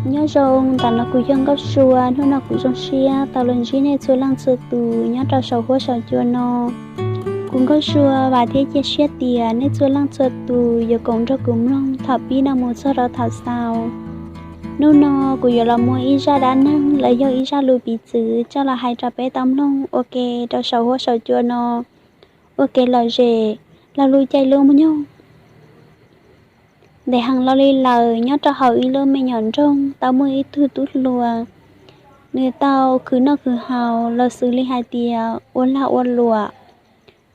Nyob zoo, ntawm no kuv yog Nkauj Sua. Hnub no kuv zoo siab tau los ntsib nej txhua leej txhua tus nyob rau saum huab saum cua no. Kuv Nkauj Sua vam thiab cia siab tias nej txhua leej txhua tus yuav koom nrog kuv mloog thaum pib no mus txog rau thaum xaus. Hnub no kuv yuav los muaj ib zaj dab neeg los yog ib zaj lus piv txwv coj los hais rau peb tau mloog ua ke rau saum huab saum cua no, ua kev lom zem, lag lub caij lub nyoog. Ntev heev los li lawm, nyob rau hauv ib lub me nyuam nroog tau muaj ib tug tub hluas, nws tau khwv noj khwv haus los xws li hais tias ua lag ua luam.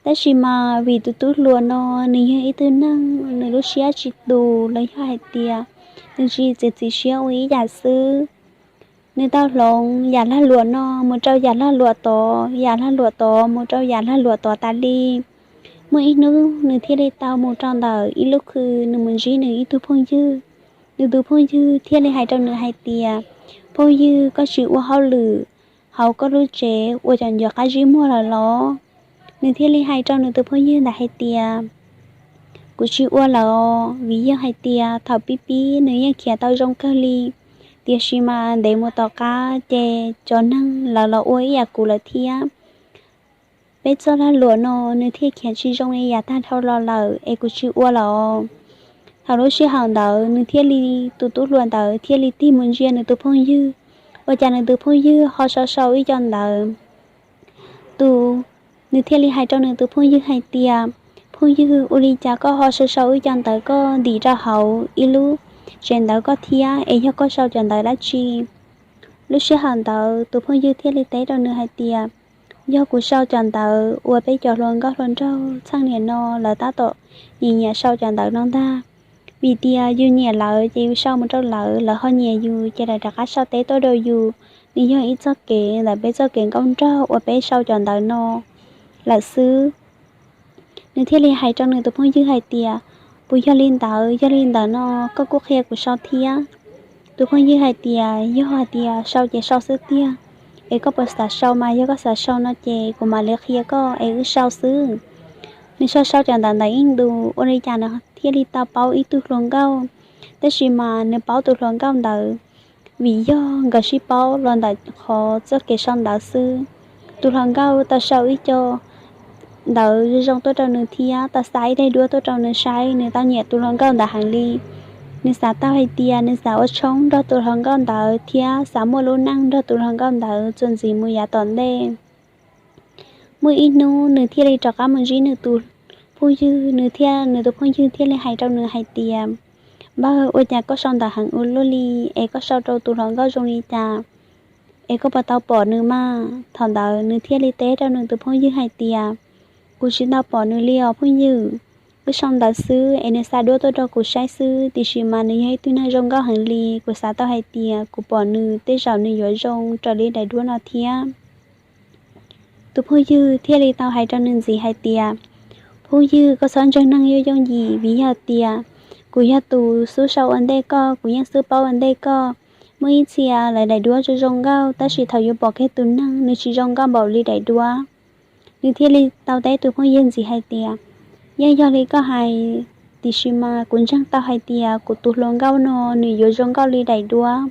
Tab sis mas vim tus tub hluas no nws yog ib tug neeg nws lub siab tsis tus los yog hais tias nws tsis txiav txim siab ua ib yam xwb. Nws tau hloov yam lag luam no mus rau yam lag luam tod, yam lag luam tod mus rau yam lag luam tod tas li. Muaj ib hnub nws thiaj li tau mus rau ntawm ib lub khw, nws mus ntsib nws ib tug phooj ywg. Nws tus phooj ywg thiaj li hais rau nws hais tias, phooj ywg, koj tsis ua hauj lwm hauv koj lub tsev ua cov ncov qab zib muag lawm los? Nws thiaj li hais rau nws tus phooj ywg ntawd hais tias, kuv tsis ua lawm, vim yog hais tias thaum pib pib nws yeej khiav tau zoo kawg li, tiam sis mas ntev mus tom qab ces cov neeg lawv los ua ib yam kuv lawm thiab. Peb txoj lag luam no nws thiaj khiav tsis zoo li yam tag dhau los lawm es kuv tsis ua lawm. Thaum lub sij hawm ntawd nws thiaj li, tus tub hluas ntawd thiaj li tig mus ntsia nws tus phooj ywg, ua cas nws tus phooj ywg ho sau sau ib co ntawv. Tus, nws thiaj li hais rau nws tus phooj ywg hais tias, phooj ywg, ua li cas koj ho sau sau ib co ntawv koj ntim rau hauv ib lub tsev ntawv koj thiab, es yog koj sau cov ntawv dab tsi? Lub sij hawm ntawd tus phooj ywg thiaj li teb rau nws hais tias, yog kuv sau cov ntawv uas peb cov hluas nkauj hluas nraug txheej niam no lawv tab tom nyiam nyiam sau cov ntawv no ntag. Vim tias yus nyiam lawv ces yus sau mus rau lawv, lawv ho nyiam yus ces lawv rov qab sau teb tuaj rau yus. Nws yog ib txoj kev ntawm peb txoj kev nkauj nraug uas peb sau cov ntawv no lawm xwb. Nws thiaj li hais rau nws tus phooj ywg hais tias, puas yog li ntawd? Yog li ntawd no koj kuj qhia kuv sau thiab. Tus phooj ywg hais tias, yog hais tias sau ces sau xwb tiag, es koj puas xav sau? Mas yog koj xav sau no ces kuv mam li qhia koj es wb sau xwb. Nws sau sau cov ntawv ntawd ib ntus ua li cas nws thiaj li tau paub ib tug hluas nkauj, tab sis mas nws paub tus hluas nkauj ntawd vim yog nkawd sib paub los ntawm qhov txoj kev sau ntawv xwb. Tus hluas nkauj tau sau ib co ntawv zoo zoo tuaj rau nws thiab tau xa ib daim duab tuaj rau nws saib, nws tau nyiam tus hluas nkauj ntawd heev li. Nws xav tau hais tias nws xav ua tshoob nrog tus hluas nkauj ntawd thiab xav muaj lub neej nrog tus hluas nkauj ntawd txuas ntxiv mus yav tom ntej. Muaj ib hnub nws thiaj li rov qab mus ntsib nws tus phooj ywg, nws thiaj, nws tus phooj ywg thiaj li hais rau nws hais tias, npawg, ua cas koj sau ntawv heev ua luaj li, es koj sau rau tus hluas nkauj zoo li cas, es koj puas tau pom nws mas? Thaum ntawd nws thiaj li teb rau nws tus phooj ywg hais tias, kuv tsis tau pom nws li os phooj ywg. Wb sau ntawv xwb es nws xa duab tuaj rau kuv saib xwb, tiam sis mas nws yog ib tug neeg zoo nkauj heev li, kuv xav tau hais tias kuv pom nws tej zaum nws yuav zoo raws li daim duab no thiab. Tus phooj ywg thiaj li tau hais rau nws ntxiv hais tias, phooj ywg, koj txhob ntseeg neeg yooj yooj yim, vim yog tias kuv yog tus xub sau ua ntej koj, kuv yeej xub paub ua ntej koj. Muaj ib txhia lawv daim duab zoo zoo nkauj, tab sis thaum yuav pom kiag tus neeg nws tsis zoo nkauj npaum li daim duab. Nws thiaj li tau teb tus phooj ywg ntxiv hais tias, yeej yog li koj hais, tiam sis mas kuv ntseeg tau hais tias kuv tus hluas nkauj no nws yuav zoo nkauj li daim duab.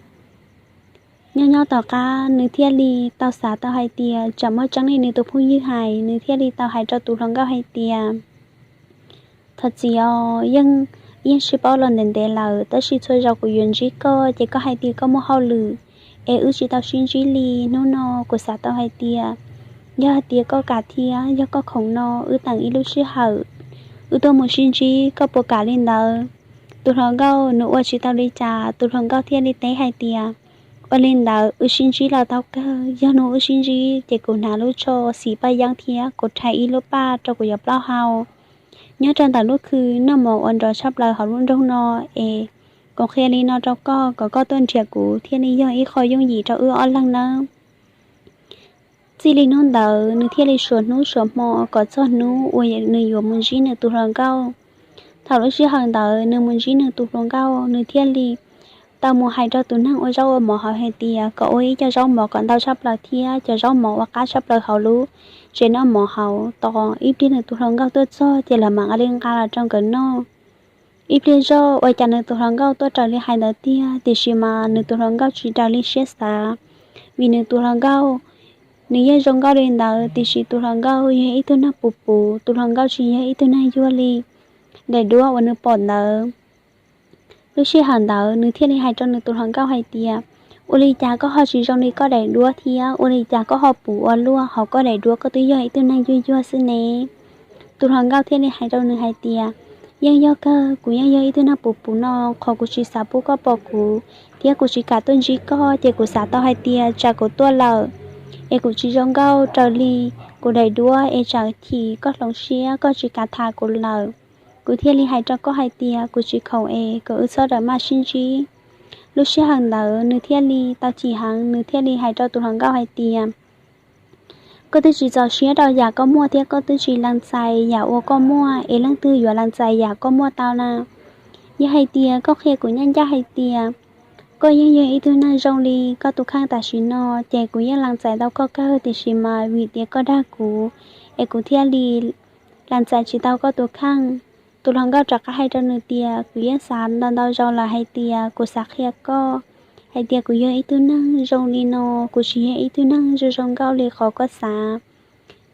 Nyob nyob tom qab nws thiaj li tau xav tau hais tias tsam muaj tseeb li nws tus phooj ywg hais, nws thiaj li tau hais rau tus hluas nkauj hais tias, thov txim os, yeej, yeej sib paub los ntev ntev lawm, tab sis txhua zaus kuv yuav ntsib koj ces koj hais tias koj muaj hauj lwm, es wb tsis tau sib ntsib li. Hnub no kuv xav tau hais tias, yog hais tias koj kam thiab yog koj khoom no, wb teem ib lub sij hawm, wb tuaj mus sib ntsib, koj puas kam li ntawd? Tus hluas nkauj nws ua tsis tau li cas, tus hluas nkauj thiaj li teb hais tias, ua li ntawd wb sib ntsib los tau kawg, yog hnub wb sib ntsib ces kuv hnav lub tsho xim paj yeeb thiab kuv rhais ib lub paj rau kuv yuav plaub hau nyob rau ntawm lub khw noj mov ua nrov tshaj plaws hauv lub nroog no, es kuv qhia li no rau koj kom koj tuaj nrhiav kuv thiaj li yog ib qho yooj yim rau wb ob leeg nawb. Txij li hnub ntawd nws thiaj li suav hnub suav hmo kom txog hnub uas nws yuav mus ntsib nws tus hluas nkauj. Thaum lub sij hawm ntawd nws mus ntsib nws tus hluas nkauj, nws thiaj li tau mus hais rau tus neeg ua zaub ua mov hauv hais tias kom ua ib co zaub mov kom ntau tshaj plaws thiab cov zaub mov ua qab tshaj plaws hauv lub tsev noj mov hauv, tos ib pliag nws tus hluas nkauj tuaj txog ces lawv mam li nqa los rau nkawd noj. Ib pliag zoj ua cas nws tus hluas nkauj tuaj raws li hais ntawd tiag, tiam sis mas nws tus hluas nkauj tsis raws li siab xav, vim nws tus hluas nkauj nws yeej zoo nkauj li ntawd, tiam sis tus hluas nkauj yog ib tug neeg puv puv, tus hluas nkauj tsis yog ib tug neeg yuag li daim duab uas nws pom ntawd. Lub sij hawm ntawd nws thiaj li hais rau nws tus hluas nkauj hais tias, ua li cas koj ho tsis zoo li koj daim duab thiab ua li cas koj ho puv ua luaj, hauv koj daim duab koj twb yog ib tug neeg yuag yuag xwb ne? Tus hluas nkauj thiaj li hais rau nws hais tias, yeej yog kawg, kuv yeej yog ib tug neeg puv puv no, qhov kuv tsis xav pub koj pom kuv thiab kuv tsis kam tuaj ntsib koj ces kuv xav tau hais tias tsam kuv tuaj lawm es kuv tsis zoo nkauj raws li kuv daim duab es tsam chim koj hloov siab koj tsis kam tham kuv lawm. Kuv thiaj li hais rau koj hais tias kuv tsis khoom es kom wb txhob rawm maj sib ntsib. Lub sij hawm ntawd nws thiaj li tau chim heev, nws thiaj li hais rau tus hluas nkauj hais tias, koj twb tsis txaus siab rau yam koj muaj thiab koj twb tsis lees txais yam uas koj muaj, es leej twg yuav lees txais yam koj muaj tau na? Yog hais tias koj qhia kuv ncaj ncaj hais tias koj yeej yog ib tug neeg zoo li koj tus kheej tam sim no, ces kuv yeej lees txais tau koj kawg, tiam sis mas vim tias koj dag kuv es kuv thiaj li lees txais tsis tau koj tus kheej. Tus hluas nkauj rov qab hais rau nws tias, kuv yeej xav ntau ntau zaus lawm hais tias kuv xav qhia koj hais tias kuv yog ib tug neeg zoo li no, kuv tsis yog ib tug neeg zoo zoo nkauj li qhov koj xav.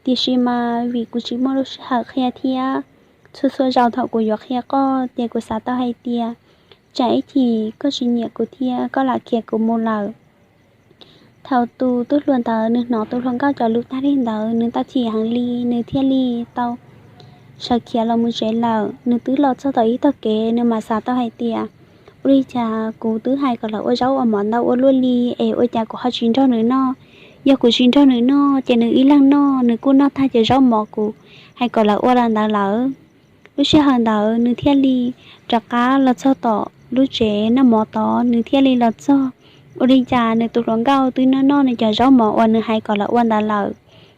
Tiam sis mas vim kuv tsis muaj lub sij hawm qhia thiab txhua txhua zaus thaum kuv yuav qhia koj ces kuv xav tau hais tias tsam ib chim koj tsis nyiam kuv thiab koj lam khiav kuv mus lawm. Thaum tus tub hluas ntawd nws hnov tus hluas nkauj cov lus tag li ntawd nws tau chim heev li, nws thiaj li tau sawv khiav los mus tsev lawm. Nws twb los txog tom ib tog kev nws mam xav tau hais tias, ua li cas kuv twb hais kom lawv ua zaub ua mov ntau ua luaj li es ua cas kuv ho tsis nrog nws noj? Yog kuv tsis nrog nws noj ces nws ib leeg noj, nws kuj noj tag cov zaub mov kuv hais kom lawv ua los ntawd lawm. Lub sij hawm ntawd nws thiaj li rov qab los txog tom lub tsev noj mov tod, nws thiaj li los txog, ua li cas nws tus hluas nkauj twb noj noj nws cov zaub mov uas nws hais kom lawv ua ntawd lawm.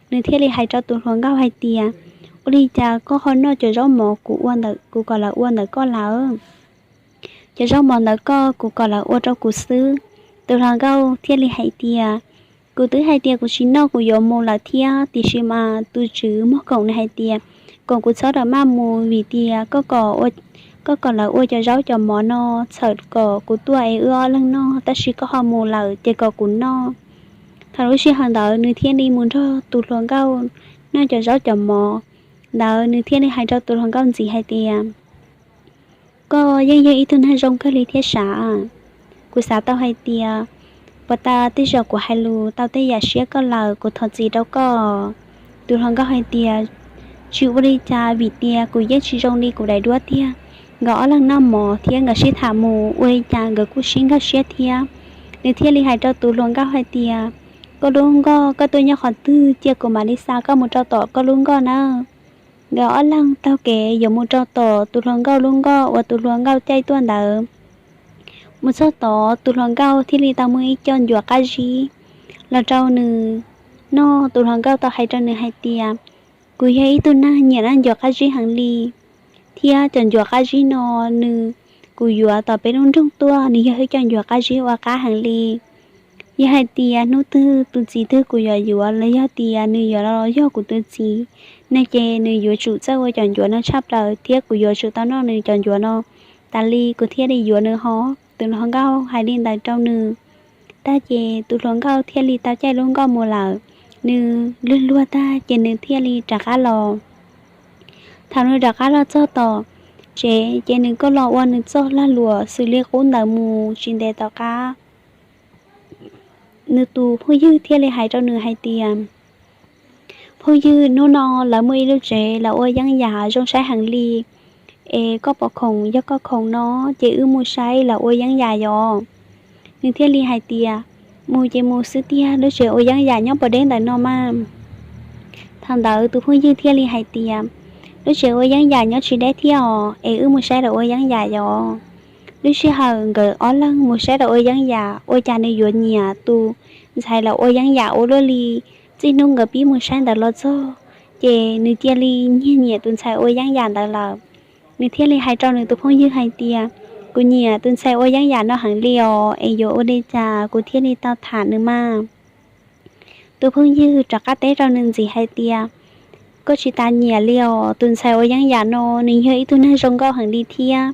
Nws thiaj li hais rau tus hluas nkauj hais tias, ua li cas koj ho noj cov zaub mov kuv ua ntawm, kuv kom lawv ua ntawm koj lawm? Cov zaub mov ntawd koj, kuv kom lawv ua rau kuv xwb. Tus hluas nkauj thiaj li hais tias, kuv twb hais tias kuv tsis noj kuv yuav mus lawm thiab, tiam sis mas tus tswv muag khoom nws hais tias kom kuv txhob rawm maj mus vim tias koj kom, koj kom lawv ua cov zaub cov mov no txhawm kom kuv tuaj es wb ob leeg noj, tab sis koj ho mus lawm ces kom kuv noj. Thaum lub sij hawm ntawd nws thiaj li mus nrog tus hluas nkauj noj cov zaub cov mov ntawd, nws thiaj li hais rau tus hluas nkauj ntxiv hais tias, koj yeej yog ib tug neeg zoo kawg li thiab sav. Kuv xav tau hais tias puas tas tej zaum kuv hais lus tau tej yam siab koj lawm, kuv thov txim rau koj. Tus hluas nkauj hais tias, tsis ua li cas, vim tias kuv yeej tsis zoo li kuv daim duab tiag. Nkawd ob leeg noj mov thiab nkawd sib tham mus ua li cas nkawd kuj sib nkag siab thiab. Nws thiaj li hais rau tus hluas nkauj hais tias, koj lub nkoj koj tuaj nyob qhov twg, cia kuv mam li xa koj mus rau tom koj lub nkoj nawb. Nkawd ob leeg taug kev yuav mus rau tom tus hluas nkauj lub nkoj uas tus hluas nkauj caij tuaj ntawd. Mus txog tod tus hluas nkauj thiaj li tau muaj ib co ncuav qab zib los rau nws noj. Tus hluas nkauj tau hais rau nws hais tias, kuv yog ib tug neeg nyiam noj ncuav qab zib heev li, thiab cov ncuav qab zib no nws, kuv yuav tom peb lub nroog tuaj, nws yog ib co ncuav qab zib uas qab heev li. Yog hais tias hnub twg tus txiv twg kuv yuav yuav los yog tias nws yuav los yog kuv tus txiv no ces nws yuav tsum txawj ua cov ncuav no tshaj plaws thiab kuv yuav tsum tau noj nws cov ncuav no tas li kuv thiaj li yuav nws hov. Tus hluas nkauj hais li ntawd rau nws tag ces tus hluas nkauj thiaj li tau caij lub nkoj mus lawm. Nws luag luag tag ces nws thiaj li rov qab los. Thaum nws rov qab los txog tom tsev ces nws kuj los ua nws txoj lag luam xws li qub ntawd mus. Tsis ntev tom qab nws tus phooj ywg thiaj li hais rau nws hais tias, phooj ywg, hnub no lawv muaj ib lub tsev lawv ua yeeb yam zoo saib heev li, es koj pom khoom, yog koj khoom no ces wb mus saib lawv ua yeeb yam yom. Nws thiaj li hais tias, mus ces mus xwb tiag, lub tsev ua yeeb yam nyob puas deb ntawm no mas. Thaum ntawd tus phooj ywg thiaj li hais tias, lub tsev ua yeeb yam nyob tsis deb thiab os, es wb mus saib lawv ua yeeb yam yom. Lub sij hawm nkawd ob leeg mus saib lawv ua yeeb yam, ua cas nws yuav nyiam tus ntxhais lawv ua yeeb yam ua luaj li. Txij hnub nkawd pib mus saib ntawd los txog ces nws cia li nyiag nyiam tus ntxhais ua yeeb yam ntawd lawm. Nws thiaj li hais rau nws tus phooj ywg hais tias, kuv nyiam tus ntxhais ua yeeb yam no heev li os, es yuav ua li cas kuv thiaj li tau tham nws mas? Tus phooj ywg rov qab teb rau nws ntxiv hais tias, koj tsis tas nyiam li os, tus ntxhais ua yeeb yam no nws yog ib tug neeg zoo nkauj heev li thiab.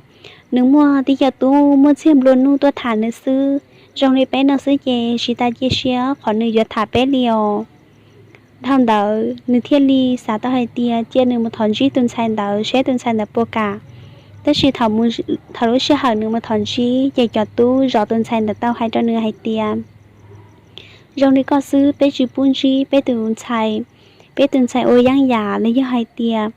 nws muaj tib co tub muaj txiag nplua nuj tuaj tham nws xwb. Zoo li peb no xwb ces tsis tas cia siab qhov nws yuav tham peb li os. Dhau ntawd nws thiaj li xav tau hais tias cia nws mus thov ntsib tus ntxhais ntawd seb tus ntxhais ntawd puas kam. Tab sis thaum lub sij hawm nws mus thov ntsib ces cov tub zov tus ntxhais ntawd tau hais rau nws hais tias, zoo li koj xwb peb tsis pub ntsib peb tus ntxhais, peb tus ntxhais ua yeeb yam los yog hais tias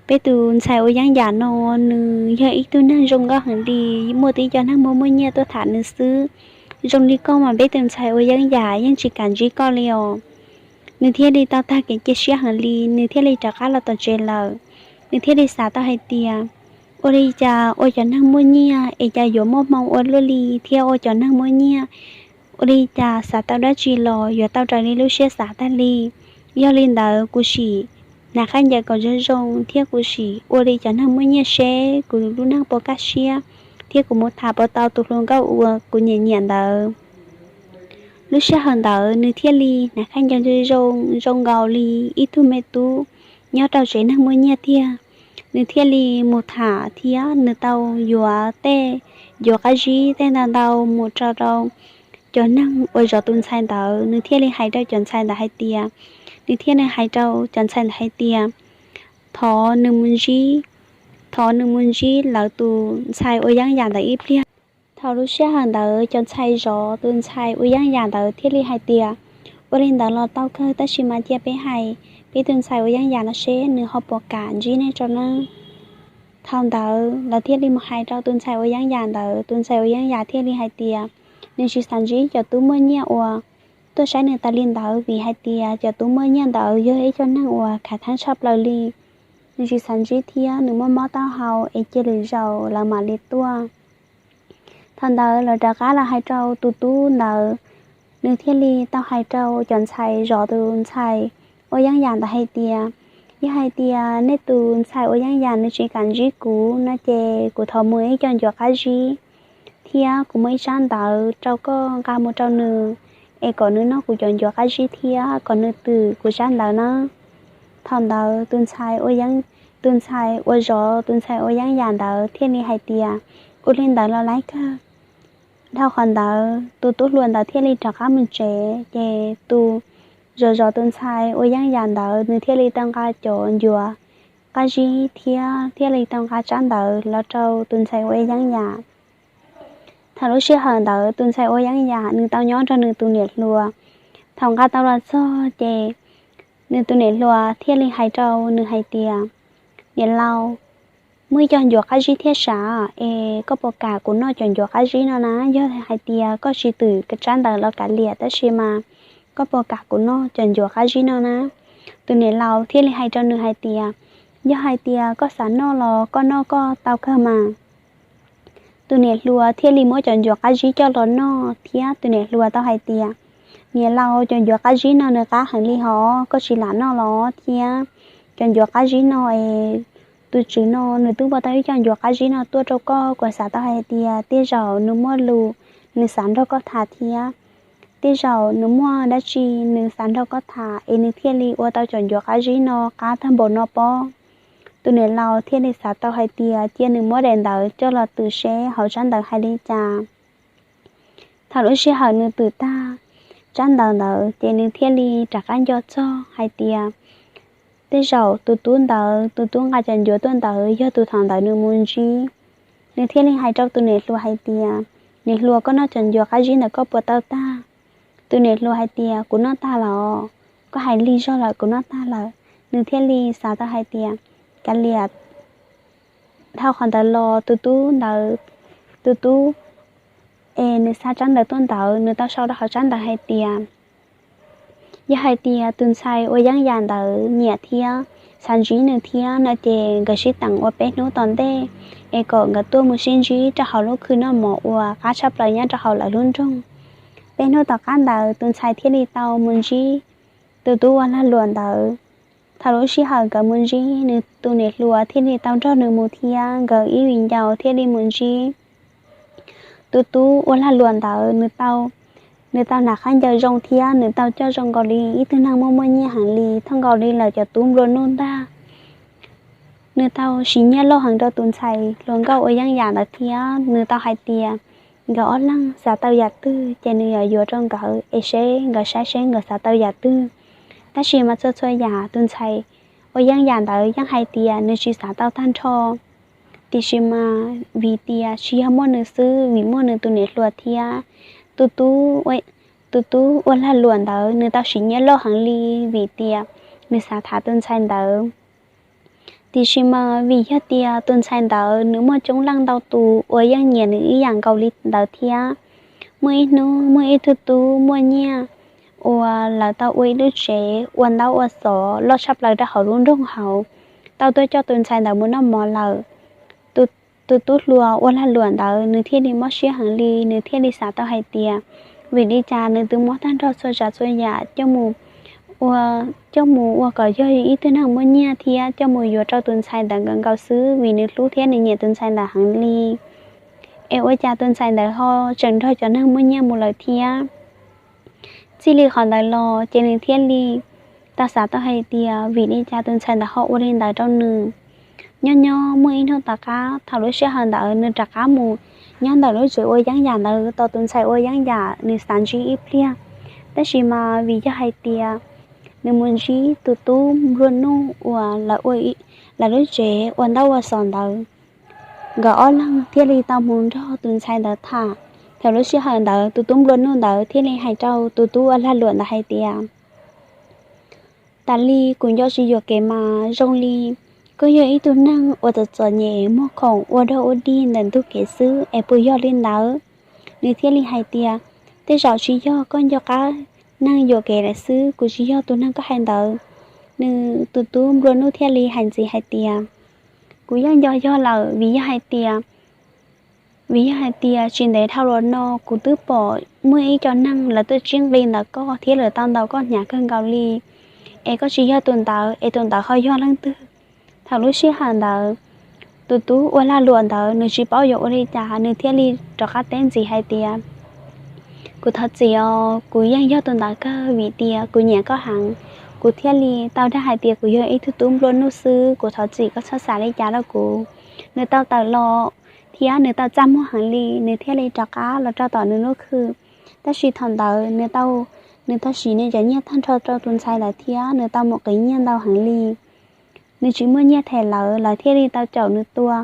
peb tus ntxhais ua yeeb yam no nws yog ib tug neeg zoo nkauj heev li, muaj tib co neeg muaj muaj nyiaj tuaj tham nws xwb. Zoo li koj mas peb tus ntxhais ua yeeb yam yeej tsis kam ntsib koj li os. Nws thiaj li tau tag kev cia siab heev li, nws thiaj li rov qab los tom tsev lawm. Nws thiaj li xav tau hais tias, ua li cas ua cov neeg muaj nyiaj es cas yuav muaj hmoo ua luaj li thiab ua cov neeg muaj nyiaj ua li cas xav tau dab tsi los yuav tau raws li lub siab xav tag li. Yog li ntawd kuv sim hnav khaub ncaws kom zoo zoo thiab kuv sim ua li cov neeg muaj nyiaj seb kuv lub neej puas kaj siab thiab kuv mus tham puas tau tus hluas nkauj uas kuv nyiam nyiam ntawd. Lub sij hawm ntawd nws thiaj li hnav khaub ncaws zoo zoo nkaus li ib tug me tub nyob rau tsev neeg muaj nyiaj tiag. Nws thiaj li mus tham thiab nws tau yuav tej ncuav qab zib tej ntau ntau mus rau rau cov neeg uas zov tus ntxhais ntawd. Nws thiaj li hais rau cov ntxhais ntawd hais tias, nws thiaj li hais rau cov ntxhais ntawd hais tias thov nws mus ntsib, thov nws mus ntsib lawv tus ntxhais ua yeeb yam ntawd ib pliag. Thaum lub sij hawm ntawd cov ntxhais zov tus ntxhais ua yeeb yam ntawd thiaj li hais tias, ua li ntawd los tau kawg, tab sis mas cia peb hais peb tus ntxhais ua yeeb yam no seb nws ho puas kam ntsib nej tso nawb. Thaum ntawd lawv thiaj li mus hais rau tus ntxhais ua yeeb yam ntawd, tus ntxhais ua yeeb yam thiaj li hais tias nws tsis xav ntsib cov tub muaj nyiaj uas tuaj saib nws tas li ntawd, vim hais tias cov tub muaj nyiaj ntawd yog ib co neeg uas khav theeb tshaj plaws li. Nws tsis xav ntsib thiab nws muaj mob taub hau es cia lwm zaus lawv mam li tuaj. Thaum ntawd lawv rov qab los hais rau tus tub ntawd, nws thiaj li tau hais rau cov ntxhais zov tus ntxhais ua yeeb yam ntawd hais tias, yog hais tias nej tus ntxhais ua yeeb yam nws tsis kam ntsib kuv no ces kuv thov mus ib co ncuav qab zib thiab kuv muaj ib tsab ntawv rau koj nqa mus rau nws es kom nws noj kuv cov ncuav qab zib thiab kom nws twm kuv tsab ntawv nawb. Thaum ntawd tus ntxhais ua yeeb, tus ntxhais uas zov tus ntxhais ua yeeb yam ntawd thiaj li hais tias, ua li ntawd los laib kawg. Dhau qhov ntawd tus tub hluas ntawd thiaj li rov qab mus tsev, ces tus zov zov tus ntxhais ua yeeb yam ntawd nws thiaj li tau nqa cov ncuav qab zib thiab thiaj li tau nqa tsab ntawv los rau tus ntxhais ua yeeb yam. Thaum lub sij hawm ntawd tus ntxhais ua yeeb yam nws tau nyob nrog nws tus niam hluas. Thaum nqa tau los txog ces nws tus niam hluas thiaj li hais rau nws hais tias, niam laus, muaj ib co ncuav qab zib thiab sav es koj puas kam kuv noj cov ncuav qab zib no na? Yog hais tias koj tsis twm tsab ntawv los kav liam, tab sis mas koj puas kam kuv noj cov ncuav qab zib no na? Tus niam laus thiaj li hais rau nws hais tias, yog hais tias koj xav noj los koj noj koj tau kawg mas. Tus niam hluas thiaj li muab cov ncuav qab zib coj los noj thiab tus niam hluas tau hais tias, niam laus, cov ncuav qab zib no nws qab heev li hov, koj tsis lam noj los? Thiab cov ncuav qab zib no es tus tswv no nws twb ua tau ib co ncuav qab zib no tuaj rau koj, kuv xav tau hais tias tej zaum nws muaj lus nws xav nrog koj tham thiab tej zaum nws muaj dab tsi nws xav nrog koj tham es nws thiaj li ua tau cov ncuav qab zib no qab tag npaum no pob. Tus niam laus thiaj li xav tau hais tias cia nws muab daim ntawv coj los twm seb hauv tsab ntawv hais li cas. Thaum lub sij hawm nws twm tag tsab ntawv ntawd ces nws thiaj li rov qab nco txog hais tias tej zaum tus tub ntawd, tus tub nqa cov ncuav tuaj ntawd yog tus thaum ntawd nws mus ntsib. Nws thiaj li hais rau tus niam hluas hais tias, niam hluas, koj noj cov ncuav qab zib ntawd koj puas tau tag? Tus niam hluas hais tias, kuv noj tag los, koj hais lig zog lawm, kuv noj tag lawm. Nws thiaj li xav tau hais tias, kav liam. Dhau qhov ntawd los tus tub ntawd, tus tub es nws xa tsab ntawv tuaj ntawd nws tau sau rau hauv tsab ntawv hais tias, yog hais tias tus ntxhais ua yeeb yam ntawd nyiam thiab xav ntsib nws thiab no ces nkawd sib teem ua peb hnub tom ntej es kom nkawd tuaj mus sib ntsib rau hauv lub khw noj mov uas qab tshaj plaws nyob rau hauv lawv lub nroog. Peb hnub tom qab ntawd tus ntxhais thiaj li tau mus ntsib tus tub ua lag luam ntawd. Thaum lub sij hawm nkawd mus ntsib, nws tus niam hluas thiaj li tau nrog nws mus thiab nkawd ib viv ncaus thiaj li mus ntsib. Tus tub ua lag luam ntawd nws tau, nws tau hnav khaub ncaws zoo thiab nws tau coj zoo nkaus li ib tug neeg muaj muaj nyiaj heev li, thooj nkaus li lawv cov tub nplua nuj ntag. nws tau siv nyiaj loj heev rau tus ntxhais hluas nkauj ua yeeb yam ntawd thiab nws tau hais tias nkawd ob leeg xav tau yam twg ces nws yuav yuav rau nkawd es seb nkawd saib seb nkawd xav tau yam twg. Tab sis mas txhua txhua yam tus ntxhais ua yeeb yam ntawd yeej hais tias nws tsis xav tau tag nrho. Tiam sis mas vim tias tsis yog muaj nws xwb, vim muaj nws tus niam hluas thiab tus tub ua lag luam ntawd nws tau siv nyiaj loj heev li, vim tias nws xav tham tus ntxhais ntawd. Tiam sis mas vim yog tias tus ntxhais ntawd nws muaj coob leej ntau tus uas yeej nyiam nws ib yam nkaus li ntawd thiab. Muaj ib hnub muaj ib tug tub muaj nyiaj uas lawv tau ua ib lub tsev ua ntaub ua xov loj tshaj plaws rau hauv lub nroog hauv, tau tuaj coj tus ntxhais ntawd mus noj mov lawm. Tus tub hluas ua lag luam ntawd nws thiaj li mob siab heev li, nws thiaj li xav tau hais tias vim li cas nws twb muab tag nrho txhua tsav txhua yam coj mus ua kom yog ib tug neeg muaj nyiaj thiab coj mus yuav rau tus ntxhais ntawd nkaus nkaus xwb, vim nws hlub thiab nws nyiam tus ntxhais ntawd heev li. Es ua cas tus ntxhais ntawd ho tseem nrog cov neeg muaj nyiaj mus lawm thiab? Txij li qhov ntawd los ces nws thiaj li tau xav tau hais tias vim li cas tus ntxhais ntawd ho ua li ntawd rau nws. Nyob nyob muaj ib hnub tom qab thaum lub sij hawm ntawd nws rov qab mus nyob ntawm lub tsev ua yeeb yam ntawd tos tus ntxhais ua yeeb yam nws xav ntsib ib pliag. Tab sis mas vim yog hais tias nws mus ntsib tus tub nplua nuj uas lawv lub tsev ua ntaub ua xov ntawd, nkawd ob leeg thiaj li tau mus nrog tus ntxhais ntawd tham. Thaum lub sij hawm ntawd tus tub nplua nuj ntawd thiaj li hais rau tus tub ua lag luam ntawd hais tias, tas li kuv nco tsis yuam kev mas zoo li koj yog ib tug neeg uas txom txom nyem muag khoom ua dog ua dig ntawm ntug kev xwb es puas yog li ntawd? Nws thiaj li hais tias, tej zaum tsis yog, koj nco qab neeg yuam kev lawm xwb, kuv tsis yog tus neeg koj hais ntawd. Nws tus tub nplua nuj thiaj li hais ntxiv hais tias, kuv yeej nco yog lawm, vim yog hais tias vim yog hais tias tsis ntev dhau los no kuv twb pom muaj ib co neeg lawv tuaj tsib nqi ntawm koj thiab lawv tau ntaus koj hnyav kawg nkaus li, es koj tsis yog tus ntawd es tus ntawd ho yog leej twg? Thaum lub sij hawm ntawd tus tub ua lag luam ntawd nws tsis paub yuav ua li cas nws thiaj li rov qab teb ntxiv hais tias, kuv thov txim os, kuv yeej yog tus ntawd kawg, vim tias kuv nyiam koj heev, kuv thiaj li tau dag hais tias kuv yog ib tug tub nplua nuj xwb, kuv thov txim, koj txhob xav li cas rau kuv. Nws tau tawm los thiab nws tau txaj muag heev li, nws thiaj li rov qab los rau tom nws lub khw. Tab sis thaum ntawd nws tau, nws tau siv nws cov nyiaj tag nrho rau tus ntxhais lawm thiab nws tau mus qiv nyiaj ntau heev li. Nws tsis muaj nyiaj them lawv, lawv thiaj li tau caum nws tua.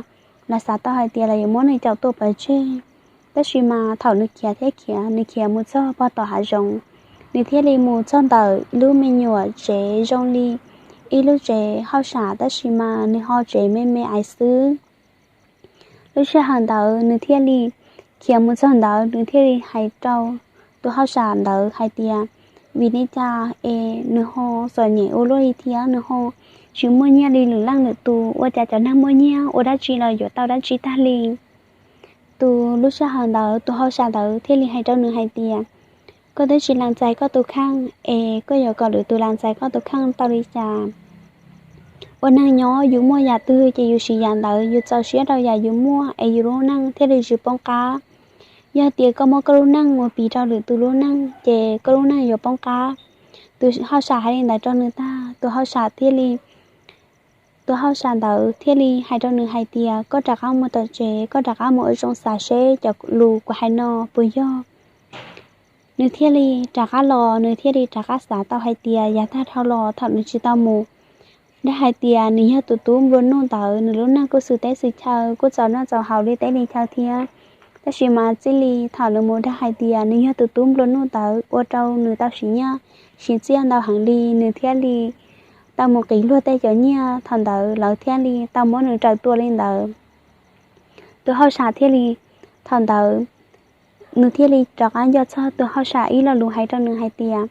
Lawv xav tau hais tias lawv yuav muab nws caum tua pov tseg, tab sis mas thaum nws khiav thiab khiav, nws khiav mus txog pog tom hav zoov, nws thiaj li mus txog ntawm lub me nyuam tsev zoo li ib lub tsev hauj sam, tab sis mas nws ho tsev me me aiv xwb. Lub sij hawm ntawd nws thiaj li khiav mus txog ntawd, nws thiaj li hais rau tus hauj sam ntawd hais tias, vim li cas es nws ho txom nyem ua luaj li thiab nws ho tsis muaj nyiaj li lwm leej lwm tus, ua cas cov neeg muaj nyiaj ua dab tsi los yuav tau dab tsi tag li. Tus lub sij hawm ntawd tus hauj sam ntawd thiaj li hais rau nws hais tias, koj twb tsis lees txais koj tus kheej es koj yuav kom lwm tus lees txais koj tus kheej tau li cas? Ua neeg nyob yus muaj yam twg ces yus siv yam ntawd, yus txaus siab rau yam yus muaj es yus lub neej thiaj li tsis poob qab. Yog tias koj muab koj lub neej mus piv rau lwm tus lub neej ces koj lub neej yuav poob qab. Tus hauj sam hais li ntawd rau nws tag, tus hauj sam thiaj li tus hauj sam ntawd thiaj li hais rau nws hais tias, koj rov qab mus tom tsev, koj rov qab mus ua zoo xav seb cov lus kuv hais no puas yog. Nws thiaj li rov qab los, nws thiaj li rov qab xav tau hais tias yav tag dhau los thaum nws tsis tau mus dag hais tias nws yog tus tub nplua nuj ntawd, nws lub neej kuj xwm teb xwm chaw, kuj txaus noj txaus haus li teb li chaw thiab. Tab sis mas txij li thaum nws mus dag hais tias nws yog tus tub nplua nuj ntawd ua rau nws tau siv nyiaj siv txiaj ntau heev li, nws thiaj li tau mus qiv luag tej cov nyiaj, thaum ntawd lawv thiaj li tau muab nws raws tua li ntawd. Tus hauj sam thiaj li, thaum ntawd nws thiaj li rov qab nco txog tus hauj sam ib lo lus hais rau nws hais tias,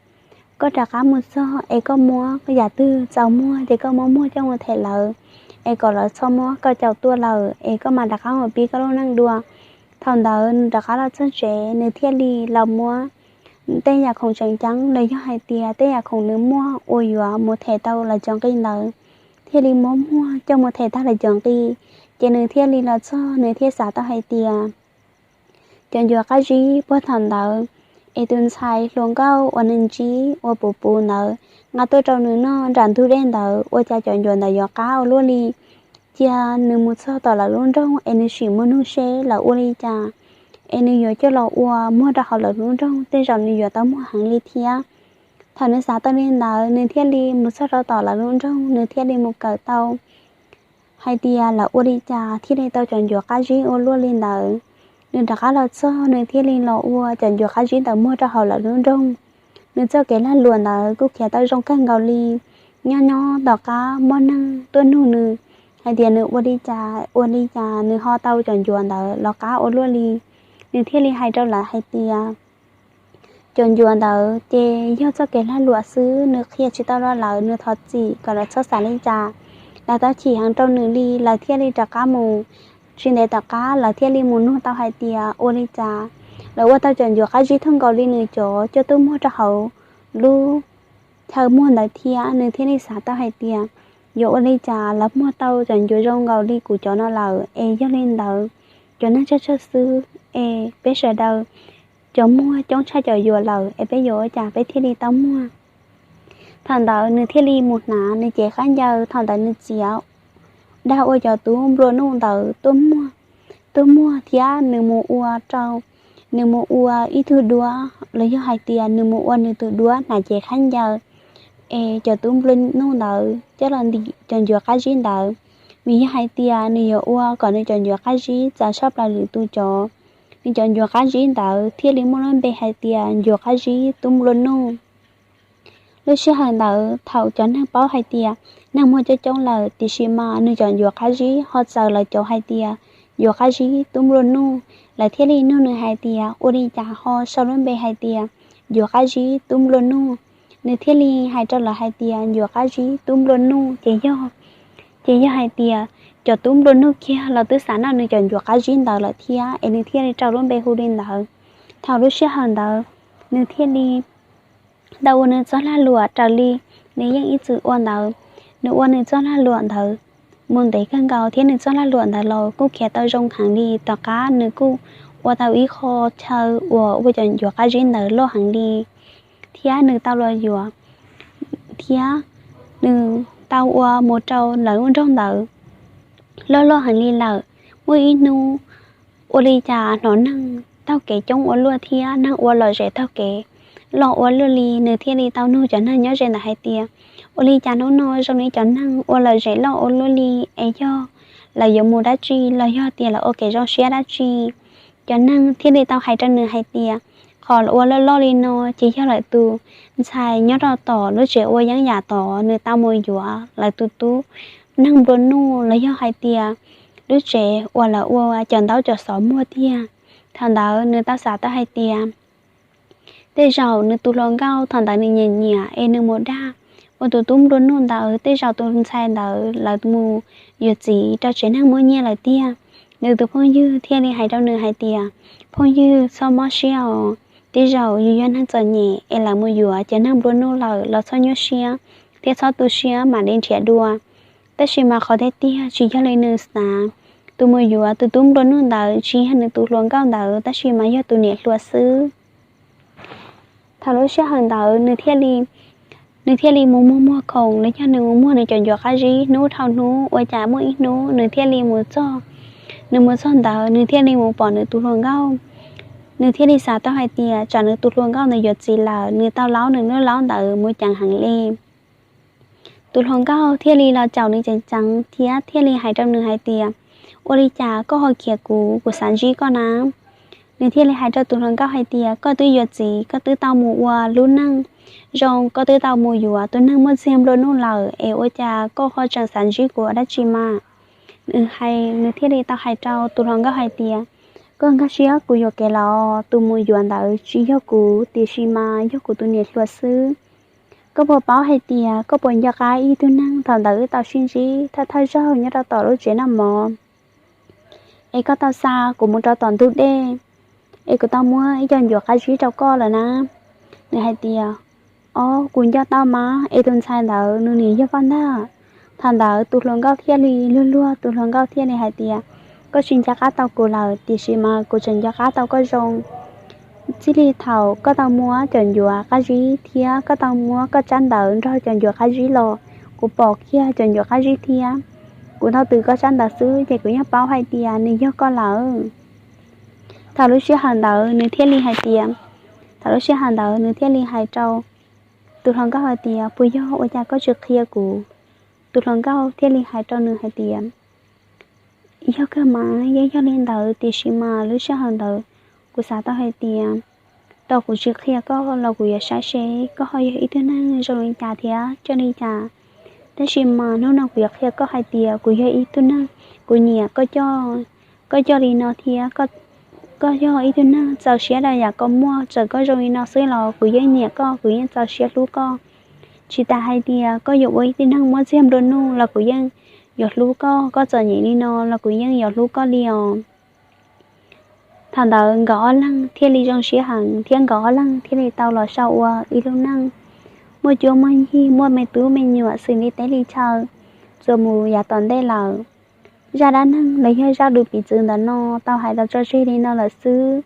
koj rov qab mus txog es koj muab yam twg txaus muag ces koj muab muag coj mus them lawv, es kom lawv txhob muab koj caum tua lawm es koj mam rov qab mus pib koj lub neej dua. Thaum ntawd nws rov qab los txog tsev, nws thiaj li los muab tej yam khoom tseem ceeb los yog hais tias tej yam khoom nws muaj uas yuav mus them tau lawv cov nqi ntawd, thiaj li muab muag coj mus them tag lawv cov nqi. Ces nws thiaj li los txog, nws thiaj xav tau hais tias cov ncuav qab zib puag thaum ntawd es tus ntxhais hluas nkauj uas nws ntsib ua puv puv ntawd nqa tuaj rau nws noj nram ntug dej ntawd, ua cas cov ncuav ntawd yuav qab ua luaj li. cia nws mus txog tom lawv lub nroog es nws sim mus nug seb lawv ua li cas, es nws yuav coj los ua muag rau hauv lawv lub nroog, tej zaum nws yuav tau muag heev li thiab. Thaum nws xav tau li ntawd, nws thiaj li mus txog rau tom lawv lub nroog, nws thiaj li mus kawm tau hais tias lawv ua li cas thiaj li tau cov ncuav qab zib ua luaj li ntawd. Nws rov qab los txog, nws thiaj li los ua cov ncuav qab zib ntawd muag rau hauv lawv lub nroog. Nws txoj kev lag luam ntawd kuj khiav tau zoo kawg nkaus li. Nyob nyob tom qab muaj neeg tuaj nug nws hais tias nws ua li cas, ua li cas nws ho tau cov ncuav ntawd los qab ua luaj li. Nws thiaj li hais rau lawv hais tias cov ncuav ntawd ces yog txoj kev lag luam xwb, nws qhia tsis tau rau lawv, nws thov txim kom lawv txhob xav li cas. Lawv tau chim heev rau nws li, lawv thiaj li rov qab mus. Tsis ntev tom qab lawv thiaj li mus nug tau hais tias ua li cas lawv ua tau cov ncuav qab zib thooj nkaus li nws cov coj tuaj muag rau hauv lub chaw muag ntawd thiab. Nws thiaj li xav tau hais tias yuav ua li cas lawv muag tau cov ncuav zoo nkaus li kuv cov no lawm, es yog li ntawd cov neeg tsawg tsawg xwb, es peb sawv daws cov muag coob tshaj cov yuav lawm, es peb yuav ua cas peb thiaj li tau muag. Thaum ntawd nws thiaj li mus hnav nws cev khaub ncaws, thaum ntawd nws txiav dag ua cov tub nplua nuj ntawd tuaj muag, tuaj muag thiab nws mus ua rau, nws mus ua ib tug duab los yog hais tias nws mus ua nws tus duab hnav cev khaub ncaws, es cov tub nplua nuj ntawd coj los ntim cov ncuav qab zib ntawd. Vim yog hais tias nws yuav ua kom nws cov ncuav qab zib txav saj plaws lwm tus cov, nws cov ncuav qab zib ntawd thiaj li muaj lub npe hais tias ncuav qab zib tub nplua nuj. Lub sij hawm ntawd thaum cov neeg paub hais tias neeg muag coob coob lawm, tiam sis mas nws cov ncuav qab zib ho txawv lawv cov hais tias ncuav qab zib tub nplua nuj, lawv thiaj li nug nws hais tias ua li cas ho sau lub npe hais tias ncuav qab zib tub nplua nuj. Nws thiaj li hais rau lawv hais tias ncuav qab zib tub nplua nuj ces yog, ces yog hais tias cov tub nplua nuj kiag los twb xav noj nws cov ncuav qab zib ntawd lawm thiab, es nws thiaj li rau lub npe hu li ntawd. Thaum lub sij hawm ntawd nws thiaj li tau ua nws txoj lag luam raws li nws yeej ib txwm ua ntawd. Nws ua nws txoj lag luam ntawd mus ntev kawg nkaus thiab nws txoj lag luam ntawd los kuj khiav tau zoo heev li. Tom qab nws kuj ua tau ib qho chaw uas ua cov ncuav qab zib ntawd loj heev li, thiab nws tau los yuav, thiab nws tau ua mus rau lawv lub nroog ntawd loj loj heev li lawm. Muaj ib hnub ua li cas hnov neeg taug kev coob ua luaj thiab neeg ua lom zem taug kev loj ua luaj li, nws thiaj li tau nug cov neeg nyob ze ntawd hais tias ua li cas hnub no zoo li cov neeg ua lom zem loj ua luaj li, es yog lawv yuav mus dab tsi los yog tias lawv ua kev zoo siab dab tsi. Cov neeg thiaj li tau hais rau nws hais tias qhov ua loj loj li no ces yog lawv tus ntxhais nyob rau tom lub tsev ua yeeb yam tod, nws tau mus yuav lawv tus tub neeg nplua nuj los yog hais tias lub tsev uas lawv ua cov ntaub cov xov muag tiag. Thaum ntawd nws tau xav tau hais tias tej zaum nws tus hluas nkauj thaum ntawd nws nyiam nyiam es nws mus dag ua tus tub nplua nuj ntawd, tej zaum tus ntxhais ntawd lawv mus yuav txiv rau tsev neeg muaj nyiaj lawm tiag. Nws tus phooj ywg thiaj li hais rau nws hais tias phooj ywg txhob mob siab os, tej zaum yus yog neeg txom nyem es lawv mus yuav cov neeg nplua nuj lawm los txhob nyuaj siab thiab txhob tu siab, mam li nrhiav dua. Tab sis mas qhov tiag tiag tsis yog li nws xav, tus mus yuav tus tub nplua nuj ntawd tsis yog nws tus hluas nkauj ntawd, tab sis mas yog tus niam hluas xwb. Thaum lub sij hawm ntawd nws thiaj li, nws thiaj li mus muag muag khoom los yog nws mus muag nws cov ncuav qab zib hnub dhau hnub, ua cas muaj ib hnub nws thiaj li mus txog. Nws mus txog ntawd nws thiaj li mus pom nws tus hluas nkauj. Nws thiaj li xav tau hais tias tsam nws tus hluas nkauj ntawd yuav txiv lawm, nws tau laub nws lub laub ntawd mus ceev heev li. Tus hluas nkauj thiaj li los caum nws ceev ceev thiab thiaj li hais rau nws hais tias ua li cas koj ho khiav kuv, kuv xav ntsib koj na. Nws thiaj li hais rau tus hluas nkauj hais tias koj twb yuav txiv, koj twb tau mus ua lub neej zoo, koj twb tau mus yuav tus neeg muaj txiag nplua nuj lawm, es ua cas koj ho tseem xav ntsib kuv ua dab tsi mas? Nws hais, nws thiaj li tau hais rau tus hluas nkauj hais tias koj nkag siab kuv yuam kev los, tus mus yuav ntawd tsis yog kuv, tiam sis mas yog kuv tus niam hluas xwb. Koj puas paub hais tias koj puas nco qab ib tug neeg thaum ntawd wb tau sib ntsib thawj thawj zaug nyob rau tom lub tsev noj mov, es koj tau xa kuv mus rau tom ntug dej, es kuv tau muab ib co ncuav qab zib rau koj lawm na? Nws hais tias ob, kuv nco tau mas, es tus ntxhais ntawd nws nim yog koj ntag. Thaum ntawd tus hluas nkauj thiaj li luag luag, tus hluas nkauj thiaj li hais tias koj tsis nco qab tau kuv lawm, tiam sis mas kuv tseem nco qab tau koj zoo. Txij li thaum koj tau muab cov ncuav qab zib thiab koj tau muab koj tsab ntawv nrog cov ncuav qab zib los, kuv pom kiag cov ncuav qab zib thiab. Kuv tau twv koj tsab ntawv xwb ces kuv yeej paub hais tias nws yog koj lawm. Thaum lub sij hawm ntawd nws thiaj li hais tias, thaum lub sij hawm ntawd nws thiaj li hais rau tus hluas nkauj hais tias, puas yog ua cas koj tsis qhia kuv? Tus hluas nkauj thiaj li hais rau nws hais tias, yog kawg mas, yeej yog li ntawd, tiam sis mas lub sij hawm ntawd kuv xav tau hais tias, tau kuv tsis qhia koj los kuv yuav saib seb koj ho yog ib tug neeg zoo li cas thiab coj li cas. Tab sis mas hnub no kuv yuav qhia koj hais tias kuv yog ib tug neeg, kuv nyiam koj coj, koj coj li no thiab koj yog ib tug neeg txaus siab rau yam koj muaj. Txawm koj zoo li no xwb los kuv yeej nyiam koj, kuv yeej txaus siab hlub koj. Tsis tas hais tias koj yuav ua ib tug neeg muaj txiag nplua nuj los kuv yeej yuav hlub koj, koj txom nyem li no los kuv yeej yuav hlub koj li os. Thaum ntawd nkawd ob leeg thiaj li zoo siab heev thiab nkawd ob leeg thiaj li tau los sau ua ib lub neej muaj cuab muaj yig, muaj me tub me nyuam xws li teb li chaw txuas mus yav tom ntej lawm. Zaj dab neeg los yog zaj lus piv txwv ntawm no tau hais los tso tseg li no lawm xwb.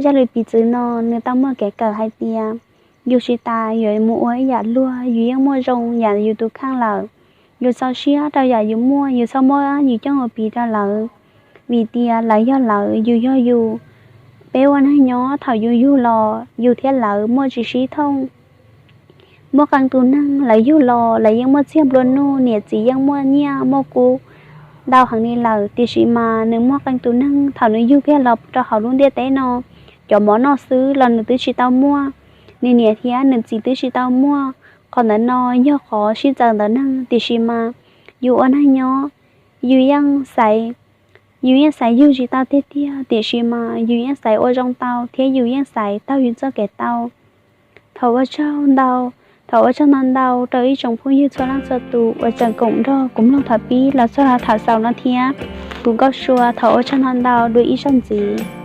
Zaj lus piv txwv no nws tau muaj kev kawm hais tias, yus tsis tas yuav mus ua ib yam luag, yus yeej muaj zoo yam yus tus kheej lawm. Yus txaus siab rau yam yus muaj, yus txhob muab yus coj mus piv rau lawv, vim tias lawv yog lawv, yus yog yus. Peb ua neeg nyob thaum yus yug los yus thiab lawv muaj tsis sib thooj. Muaj qee tus neeg lawv yug los lawv yeej muaj txiag nplua nuj, niam txiv yeej muaj nyiaj muaj kub ntau heev li lawm, tiam sis mas nws muaj qee tus neeg thaum nws yug kiag los rau hauv lub ntiaj teb no, cov mov noj xwb los nws twb tsis tau muaj, nws niam thiab nws txiv twb tsis tau muaj. Qhov ntawd no yog qhov sib txawv ntawm neeg, tiam sis mas yus ua neeg nyob, yus yeej xaiv, yus yeej xaiv yug tsis tau tiag tiag, tiam sis mas yus yeej xaiv ua zoo tau thiab yus yeej xaiv taug yus txoj kev tau. Thov ua tsaug ntau, thov ua tsaug ntau ntau rau ib tsoom phooj ywg txhua leej txhua tus uas tseem koom nrog kuv mloog thaum pib los txog thaum xaus no thiab. Kuv Nkauj Sua thov ua tsaug ntau ntau dua ib zaug ntxiv.